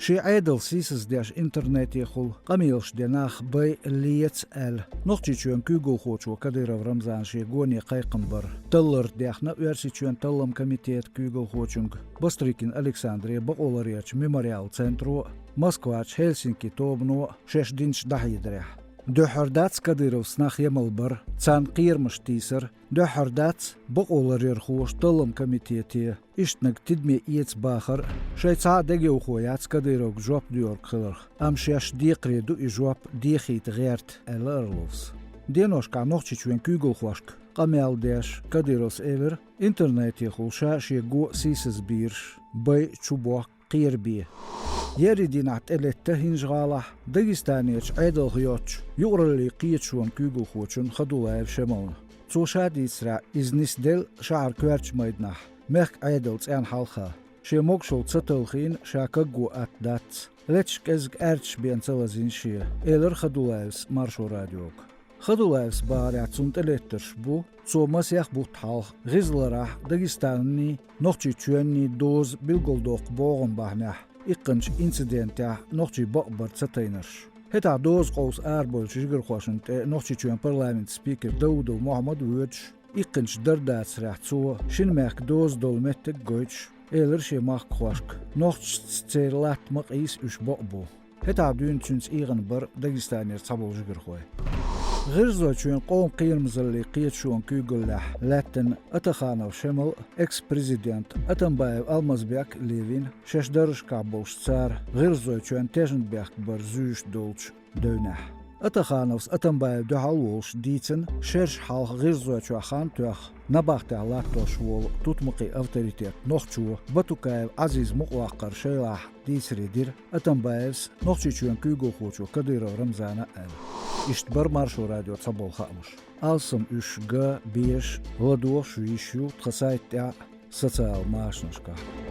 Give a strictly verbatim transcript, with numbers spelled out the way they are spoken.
Шен Ӏедал сийсаздеш интернетехула къамелаш деш нах бай леца аьлла, Нохчийчоьнан куьйгалхочо Кадыров Рамзана шен гоне кхайкхам бар. Таллар дехна Оьрсийчоьнан талламан комитетан куьйгалхочуьнга Бастрыкин Александре бакъоларъярчу «Мемориал» центро а, Москварчу «Хельсинки» тобано а шаьш динчу дӀахьедарехь. Дуьххьара дац Кадыровс нах емал бар, царна кхерамаш тийсар, дуьххьара дац бакъоларъярхоша талламан комитете иштаниг тидаме эца бахар, шайн цхьа а дегайовхо яц Кадыровга жоп доьхург хиларх, амма шаьш декхаре ду и жоп дехийта гӀерта, аьлла Орловс. Деношкахь Нохчийчоьнан куьйгалхошка къамел деш Кадыровс элира, интернетехула ша шен го сийсазбийраш бай чубохка кхерабе. Еарин дийнахь тӀелетта ХӀинжа-ГӀалахь Дагестанерчу Ӏедалх йоцчу юкъараллин кхеташонан куьйгалхочунна Хадулаев Шемална. Цо ша дийцарехь, иза нисделла шахьаран коьртачу майданахь, мехкан Ӏедална цӀенна хьалха. Шен могушалла ца талхийна, ша кагго атта дац. Леташ кӀезиг аьрдаш бен ца лазийна шен, элира Хадулаевс Маршо радиога. Хадулаевс бахарехь, цунна тӀелеттарш бу цо масех бутт хьалха ГӀиза-Ларахь Дагестанан, Нохчийчоьнан доза билгалдоккху богӀам бахьанехь иккхинчу инцидентехь нохчий бакъбар ца тайнарш. ХӀетахь доза къовса арабевллачу жигархошна тӀе Нохчийчоьнан парламентан спикер Даудов Мохьмад а воьдуш, иккхинчу дарба дацарехь цо, шина мехкан доза долу меттиг а гойтуш, элира шен махкахошка, нохчашца церан латта ма къийса, уьш бакъ бу. ХӀетахь дуьйна цуьнца ийгӀина бара Дагестанера цхьаболу жигархой. ГӀиргӀазойчоьнан къоман кхерамзаллин кхеташонан куьйгаллехь лаьттина Атаханов Шемал а, экс-президент Атамбаев Алмазбек а левина шаьш даржашкахь болуш цара ГӀиргӀазойчоьнна тешнабехк бар зуьйш долчу девнехь. Атахановс Атамбаев дуьхьал а волуш дийцина, шераш хьалха ГӀиргӀазойчохь хан а тоьхна, набахтехь латтош волу тутмакхийн авторитет нохчо Батукаев Ӏазиза мукъаваккхар шайлахь дийцаре дира Атамбаевс Нохчийчоьнан куьйгалхочо Кадыров Рамзана а аьлла. Иштта бара Маршо радион цхьаболу хаамаш. Алсам уьш ган, безаш, ладогӀаш а йиш ю тхан сайта тӀехь а, социал машанашкахь а.